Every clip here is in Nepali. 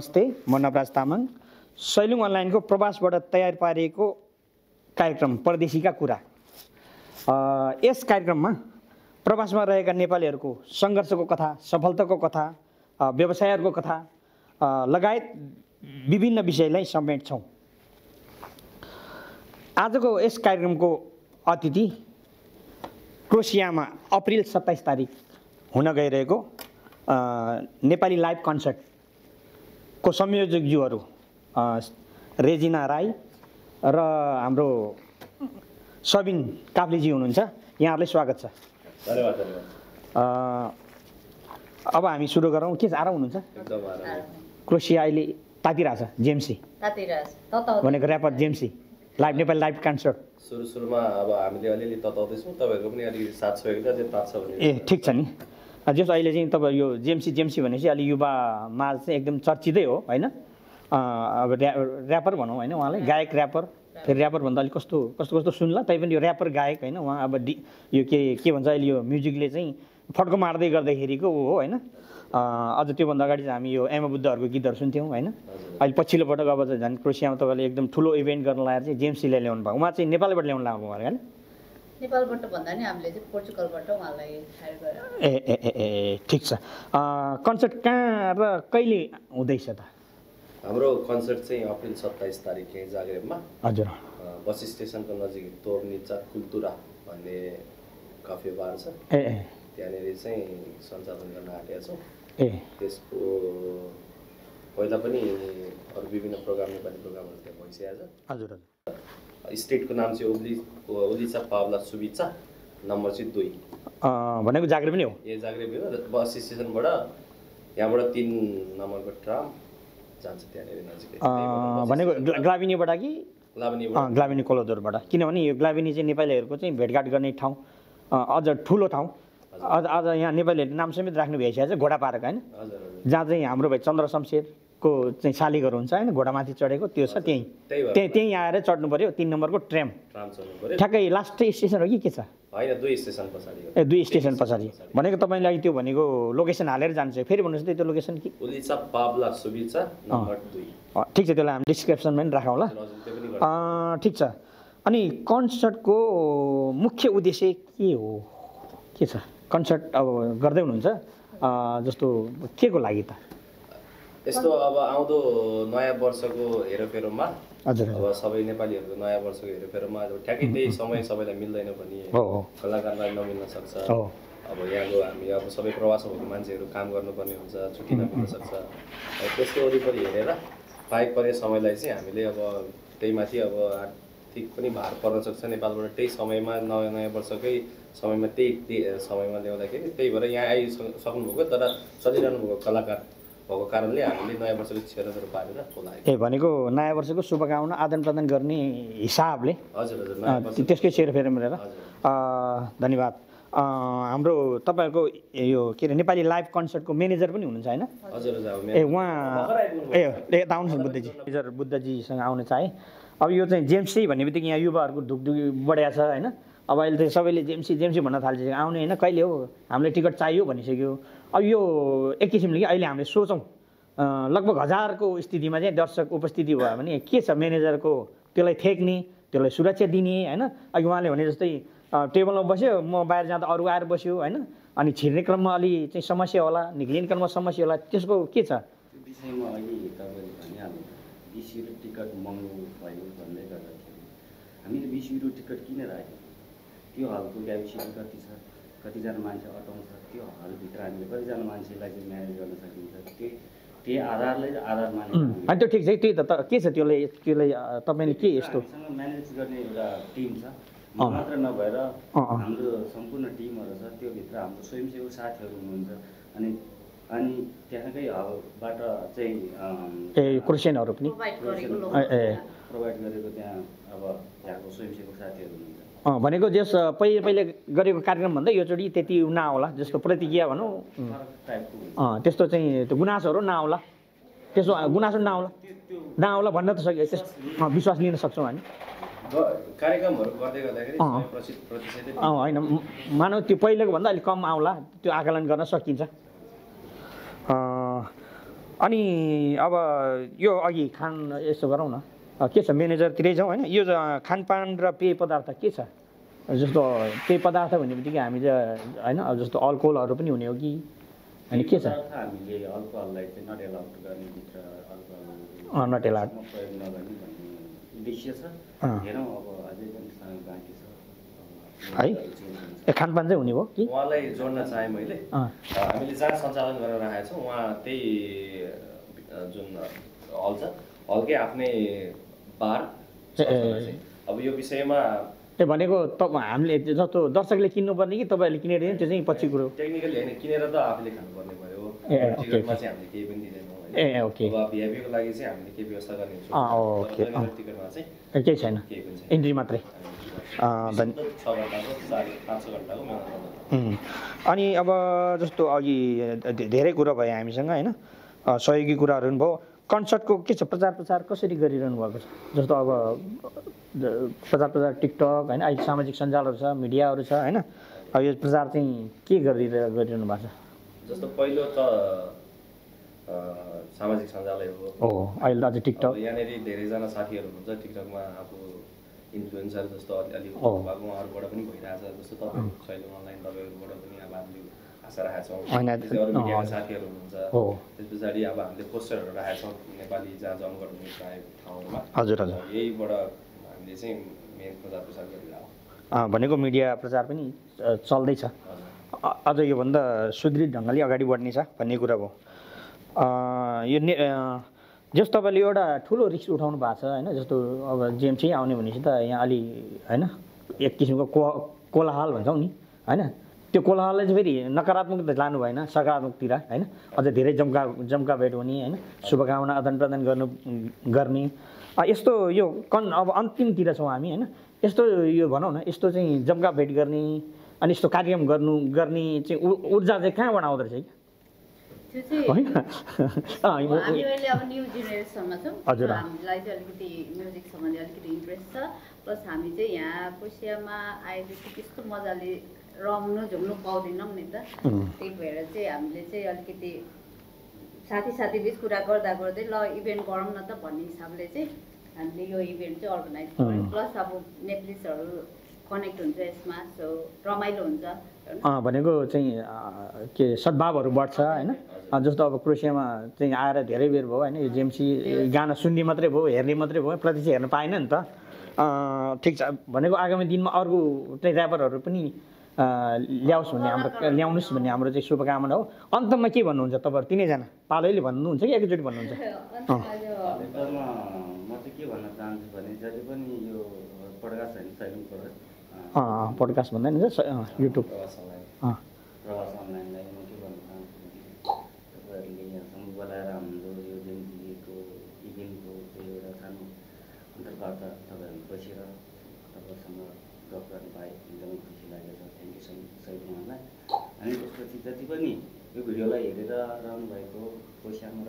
नमस्ते, म नवराज तामाङ। सैलुङ अनलाइनको प्रवासबाट तयार पारिएको कार्यक्रम परदेशीका कुरा। यस कार्यक्रममा प्रवासमा रहेका नेपालीहरूको सङ्घर्षको कथा, सफलताको कथा, व्यवसायहरूको कथा लगायत विभिन्न विषयलाई समेट्छौँ। आजको यस कार्यक्रमको अतिथि क्रोसियामा अप्रिल 27 तारिक हुन गइरहेको नेपाली लाइभ कन्सर्टको संयोजकज्यूहरू रेजिना राई र हाम्रो सबिन काफ्लेजी हुनुहुन्छ। यहाँहरूलाई स्वागत छ। धन्यवाद। अब हामी सुरु गरौँ। के छ, आराम हुनुहुन्छ? एकदम आराम। क्रोसिया अहिले तातिरहेछ। जेम्सी भनेको ऱ्यापर जेम्सी लाइभ नेपाली लाइभ कन्सर्ट सुरुमा अब हामीले अलिअलि तताउँदैछौँ, तपाईँहरूको पनि अलिकति साथ सहयोग चाहिँ तात्छ भने। ए ठिक छ नि। जस अहिले चाहिँ तपाईँ यो जेम्सी भनेपछि अलि युवामा चाहिँ एकदम चर्चितै हो होइन? अब ऱ्यापर भनौँ होइन, उहाँलाई गायक ऱ्यापर, फेरि ऱ्यापर भन्दा अलिक कस्तो सुन्ला तैपनि यो ऱ्यापर गायक होइन उहाँ। अब यो के भन्छ अहिले यो म्युजिकले चाहिँ फड्को मार्दै गर्दाखेरिको ऊ हो होइन। अझ त्योभन्दा अगाडि चाहिँ हामी यो एमा बुद्धहरूको गीतहरू सुन्थ्यौँ होइन। अहिले पछिल्लो पटक अब चाहिँ झन् क्रोसियामा तपाईँले एकदम ठुलो इभेन्ट गर्न लगाएर चाहिँ जेम्सीलाई ल्याउनु भयो। उहाँ चाहिँ नेपालबाट ल्याउनु लाग्नु भयो होइन? नेपालबाट भन्दा नि हामीले चाहिँ पोर्चुगलबाट उहाँलाई हायर गरेर। ए ठिक छ। कन्सर्ट कहाँ र कहिले हुँदैछ त? हाम्रो कन्सर्ट चाहिँ अप्रिल 27 तारिक यहीँ जाग्रेबमा। हजुर। बस स्टेसनको नजिक तोर्निचा कुल्तुरा भन्ने कफे बार छ। त्यहाँनिर चाहिँ सञ्चालन गर्न आँटेका छौँ। त्यसको पहिला पनि अरू विभिन्न प्रोग्राम नेपाली प्रोग्रामहरू त्यहाँ भइसकेको छ। हजुर। स्टेटको नाम चाहिँ ओलिचा पाब्ला सुबिचा, नम्बर चाहिँ 2 भनेको जाग्रेब नै हो। ए जाग्रेब हो। बस स्टेसनबाट यहाँबाट 3 नम्बरको ट्राम जान्छ त्यहाँनिर नजिकै। भनेको ग्लाभिनीबाट कि ग्लाभिनी कोलोदोरबाट? किनभने यो ग्लाभिनी चाहिँ नेपालीहरूको चाहिँ भेटघाट गर्ने ठाउँ, अझ ठुलो ठाउँ। अझ यहाँ नेपालीहरूले नाम समेत राख्नु भइसकेको छ घोडा पार्क होइन, जहाँ चाहिँ हाम्रो भाइ चन्द्र शमशेरको चाहिँ शालिगर हुन्छ होइन, घोडामाथि चढेको त्यो छ। त्यहीँ आएर चढ्नु पऱ्यो 3 नम्बरको ट्रेम चढ्नु। ठ्याक्कै लास्ट स्टेसन हो कि के छ? होइन, 2 स्टेसन पछाडि। 2 स्टेसन पछाडि भनेको तपाईँलाई त्यो भनेको लोकेसन हालेर जान्छ। फेरि भन्नुहोस् त त्यो लोकेसन कि? ओलिचा पाब्ला सुबिचा नम्बर 2। ठिक छ, त्यसलाई हामी डिस्क्रिप्सनमा पनि राखौँ ल। ठिक छ। अनि कन्सर्टको मुख्य उद्देश्य के हो, के छ? कन्सर्ट अब गर्दै हुनुहुन्छ जस्तो के को लागि त? यस्तो अब आउँदो नयाँ वर्षको हेरफेरमा, हजुर, अब सबै नेपालीहरूको नयाँ वर्षको हेरफेरमा अब ठ्याक्कै त्यही समय सबैलाई मिल्दैन पनि, कलाकारलाई नमिल्न सक्छ। अब यहाँको हामी अब सबै प्रवासमा भएको मान्छेहरू काम गर्नुपर्ने हुन्छ, छुट्टी नमिल्न सक्छ। त्यसको वरिपरि हेरेर बाहेक पर्ने समयलाई चाहिँ हामीले अब त्यही माथि अब आर्थिक पनि भार पर्न सक्छ नेपालबाट त्यही समयमा, नयाँ वर्षकै समयमा त्यही समयमा ल्याउँदाखेरि। त्यही भएर यहाँ आइसक्नुभएको तर चलिरहनु भएको कलाकार भएको कारणले हामीले नयाँ वर्षको छेरछेर पारेर बोलाएको। भनेको नयाँ वर्षको शुभकामना आदान प्रदान गर्ने हिसाबले। हजुर। त्यसकै सेरफेर मिलेर। धन्यवाद। हाम्रो तपाईँहरूको यो के अरे नेपाली लाइभ कन्सर्टको म्यानेजर पनि हुनुहुन्छ होइन? हजुर। उहाँ यता आउनुहोस् बुद्धजी। म्यानेजर बुद्धजीसँग आउन चाहे। अब यो चाहिँ जेम्सी भन्ने बित्तिकै यहाँ युवाहरूको ढुकढुकी बढेको छ होइन। अब अहिले त सबैले जेम्सी भन्न थालिसक्यो। आउने होइन, कहिले हो, हामीलाई टिकट चाहियो भनिसक्यो। अब यो एक किसिमले कि अहिले हामीले सोचौँ लगभग 1000को स्थितिमा चाहिँ दर्शक उपस्थिति भयो भने के छ म्यानेजरको, त्यसलाई थेक्ने, त्यसलाई सुरक्षा दिने होइन। अघि उहाँले भने जस्तै टेबलमा बस्यो, म बाहिर जाँदा अरू आएर बस्यो होइन, अनि छिर्ने क्रममा अलि चाहिँ समस्या होला, निक्लिने क्रममा समस्या होला, त्यसको के छ? त्यो विषयमा अघि तपाईँले भनिहाल्नु 20 युरो टिकट महँगो भयो भन्दै गर्दाखेरि हामीले 20 युरो टिकट किन राख्यौँ? त्यो हलको क्यापेसिटी कति छ, कतिजना मान्छे अटाउँछ, त्यो हलभित्र हामीले कतिजना मान्छेलाई चाहिँ म्यानेज गर्न सकिन्छ, त्यही आधारलाई आधार मानेर। अनि त्यो ठिक छ, त्यही त के छ त्यसलाई तपाईँले के यस्तो म्यानेज गर्ने एउटा टिम छ मात्र नभएर हाम्रो सम्पूर्ण टिमहरू छ। त्योभित्र हाम्रो स्वयंसेवक साथीहरू हुनुहुन्छ। अनि त्यहाँकै हलबाट चाहिँ क्रिस्चियनहरू पनि प्रोभाइड गरेको त्यहाँ अब त्यहाँको स्वयंसेवक साथीहरू हुनुहुन्छ। भनेको जस पहिले गरेको कार्यक्रमभन्दा योचोटि त्यति नआउला, जसको प्रतिक्रिया भनौँ त्यस्तो चाहिँ त्यो गुनासोहरू नआउला, त्यसो गुनासो नआउला भन्न त सकियो। त्यस विश्वास लिन सक्छौँ हामी। कार्यक्रमहरू गर्दै गर्दाखेरि होइन, मानव त्यो पहिलेको भन्दा अलिक कम आउला, त्यो आकलन गर्न सकिन्छ। अनि अब यो अघि यसो गरौँ न के छ म्यानेजरतिरै जाउँ होइन यो खानपान र पेय पदार्थ के छ जस्तो पेय पदार्थ भन्ने बित्तिकै हामी होइन अब जस्तो अल्कोहलहरू पनि हुने हो कि अनि के छ हामीले अल्कोहललाई चाहिँ नट एलाउड गर्ने भित्र अल्कोहल नट एलाउड प्रयोग नगर्ने भन्ने उद्देश्य छ हेरौँ अब अझै पनि समय बाँकी छ है खानपान चाहिँ हुने हो कि उहाँलाई जोड्न चाहेँ मैले हामीले जहाँ सञ्चालन गरेर राखेका छौँ उहाँ त्यही जुन हल छ हलकै आफ्नै बार अब यो विषयमा भनेको हामीले जस्तो दर्शकले किन्नुपर्ने कि तपाईँहरूले किनेर दिने त्यो चाहिँ पछि कुरो टेक्निकली होइन किनेर त आफूले खानुपर्ने भयो टिकटमा चाहिँ हामीले केही पनि दिँदैनौँ ओके अब भिआइपीको लागि चाहिँ हामीले केही व्यवस्था गर्ने ओके टिकटमा चाहिँ केही छैन इन्ट्री मात्रै अनि अब जस्तो अघि धेरै कुरा भयो हामीसँग होइन सहयोगी कुराहरू पनि भयो कन्सर्टको के छ प्रचार कसरी गरिरहनु भएको छ जस्तो अब प्रचार टिकटक होइन अहिले सामाजिक सञ्जालहरू छ मिडियाहरू छ होइन अब यो प्रचार चाहिँ के गरिरहनु भएको छ जस्तो पहिलो त सामाजिक सञ्जालै हो अहिले त अझै टिकटक यहाँनिर धेरैजना साथीहरू हुनुहुन्छ टिकटकमा आफू इन्फ्लुएन्सर जस्तो अलिक भएको उहाँहरूबाट पनि भइरहेछ जस्तो तपाईँ शैली अनलाइन तपाईँहरूबाट पनि अब हामीले आशा राखेका छौँ अरू मिडियाका साथीहरू हुनुहुन्छ त्यस पछाडि अब हामीले पोस्टरहरू राखेका छौँ नेपाली जहाँ जमघट हुने प्रायः ठाउँहरूमा हजुर हजुर यहीबाट हामीले चाहिँ मेन प्रचार गरिरहेको भनेको मिडिया प्रचार पनि चल्दैछ अझ योभन्दा सुदृढ ढङ्गले अगाडि बढ्नेछ भन्ने कुरा भयो यो जस्तो तपाईँले एउटा ठुलो रिस्क उठाउनु भएको छ होइन जस्तो अब जेएमसी आउने भनेपछि त यहाँ अलि होइन एक किसिमको कोलाहल भन्छौँ नि होइन त्यो कोलाहललाई चाहिँ फेरि नकारात्मक त लानु भएन सकारात्मकतिर होइन अझ धेरै जम्का भेट हुने होइन शुभकामना आदान प्रदान गर्ने यस्तो यो अब अन्तिमतिर छौँ हामी होइन यस्तो यो भनौँ न यस्तो चाहिँ जम्का भेट गर्ने अनि यस्तो कार्यक्रम गर्ने चाहिँ ऊर्जा चाहिँ कहाँबाट आउँदो रहेछ त्यो चाहिँ हामी अहिले अब न्यू जेनेरेसनमा छौँ हामीलाई चाहिँ अलिकति म्युजिक सम्बन्धी अलिकति इन्ट्रेस्ट छ प्लस हामी चाहिँ यहाँ कोसियामा आएपछि त्यस्तो मजाले रम्नु झुम्नु पाउँदैनौँ नि त त्यही भएर चाहिँ हामीले चाहिँ अलिकति साथी बिच कुरा गर्दै ल इभेन्ट गरौँ न त भन्ने हिसाबले चाहिँ हामीले यो इभेन्ट चाहिँ अर्गनाइज गऱ्यौँ प्लस अब नेप्लिसहरू कनेक्ट हुन्छ यसमा सो रमाइलो हुन्छ भनेको चाहिँ के सद्भावहरू बढ्छ होइन जस्तो अब क्रोसियामा चाहिँ आएर धेरै बेर भयो होइन यो जेएमसी गाना सुन्ने मात्रै भयो हेर्ने मात्रै भयो प्रत्यक्ष हेर्न पाएन नि त ठिक छ भनेको आगामी दिनमा अर्को चाहिँ ऱ्यापरहरू पनि ल्याउनुहोस् भन्ने हाम्रो चाहिँ शुभकामना हो अन्तमा के भन्नुहुन्छ तपाईँहरू तिनैजना पालैले भन्नुहुन्छ कि एकैचोटि भन्नुहुन्छ म चाहिँ के भन्न चाहन्छु भने जति पनि यो पोडकास्ट होइन साइलेन्ट पोडकास्ट भन्दा नि युट्युब प्रवास अनलाइनलाई म के भन्न चाहन्छु भने तपाईँहरूले यहाँसम्म बोलाएर हाम्रो यो जेएमसीको इभेन्टको चाहिँ एउटा सानो अन्तर्वार्ता तपाईँहरू बसेर तपाईँहरूसँग गफ गर्नु पाएँ एकदमै खुसी लागेको छ थ्याङ्क यू सबै उहाँलाई अनि त्यसपछि जति पनि यो भिडियोलाई हेरेर रहनुभएको कोसियामा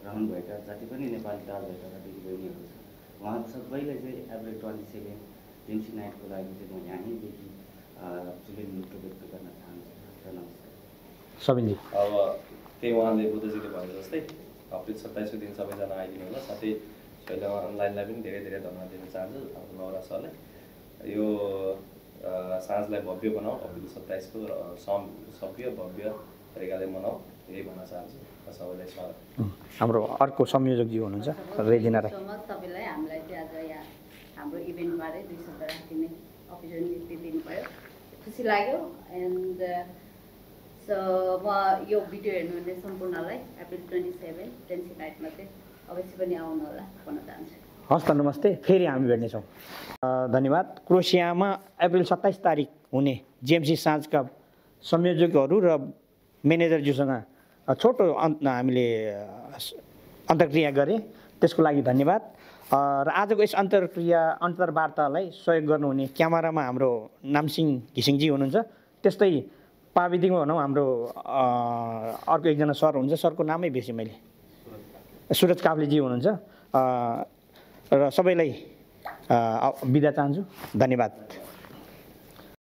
रहनुभएका जति पनि नेपाली दाजुभाइका दिदीबहिनीहरू छ उहाँहरू सबैलाई चाहिँ एप्रिल 27 जेएमसी नाइटको लागि चाहिँ म यहीँदेखि शुभेच्छा व्यक्त गर्न चाहन्छु र नमस्कार सबिनजी अब त्यही उहाँले बुद्धजीले भने जस्तै अप्रिल 27 को दिन सबैजना आइदिनु होला साथै शैली अनलाइनलाई पनि धेरै धन्यवाद दिन चाहन्छु आफ्नो नवरा सरलाई यो साँझलाई भव्य बनाऊ अप्रिल 27 को सभ्य भव्य तरिकाले मनाऊ यही भन्न चाहन्छु सबैलाई स्वागत हाम्रो अर्को संयोजकजी हुनुहुन्छ रेजिना राई सबैलाई हामीलाई चाहिँ आज यहाँ हाम्रो इभेन्टबारे 2 शब्द राखिने अपर्च्युनिटी दिनु भयो खुसी लाग्यो एन्ड सो म यो भिडियो हेर्नुहुने सम्पूर्णलाई अप्रिल 27 जेएमसी नाइटमा चाहिँ अवश्य पनि आउनु होला भन्न चाहन्छु हस् त नमस्ते फेरि हामी भेट्नेछौँ धन्यवाद क्रोसियामा अप्रिल 27 तारिक हुने जेएमसी साँझका संयोजकहरू र म्यानेजरज्यूसँग छोटो हामीले अन्तर्क्रिया गरे त्यसको लागि धन्यवाद र आजको यस अन्तर्वार्तालाई सहयोग गर्नुहुने क्यामेरामा हाम्रो नामसिंह घिसिङजी हुनुहुन्छ त्यस्तै प्राविधिकमा भनौँ हाम्रो अर्को एकजना सर हुनुहुन्छ सरको नामै बिर्सेँ मैले सुरज काफ्लेजी हुनुहुन्छ र सबैलाई बिदा चाहन्छु धन्यवाद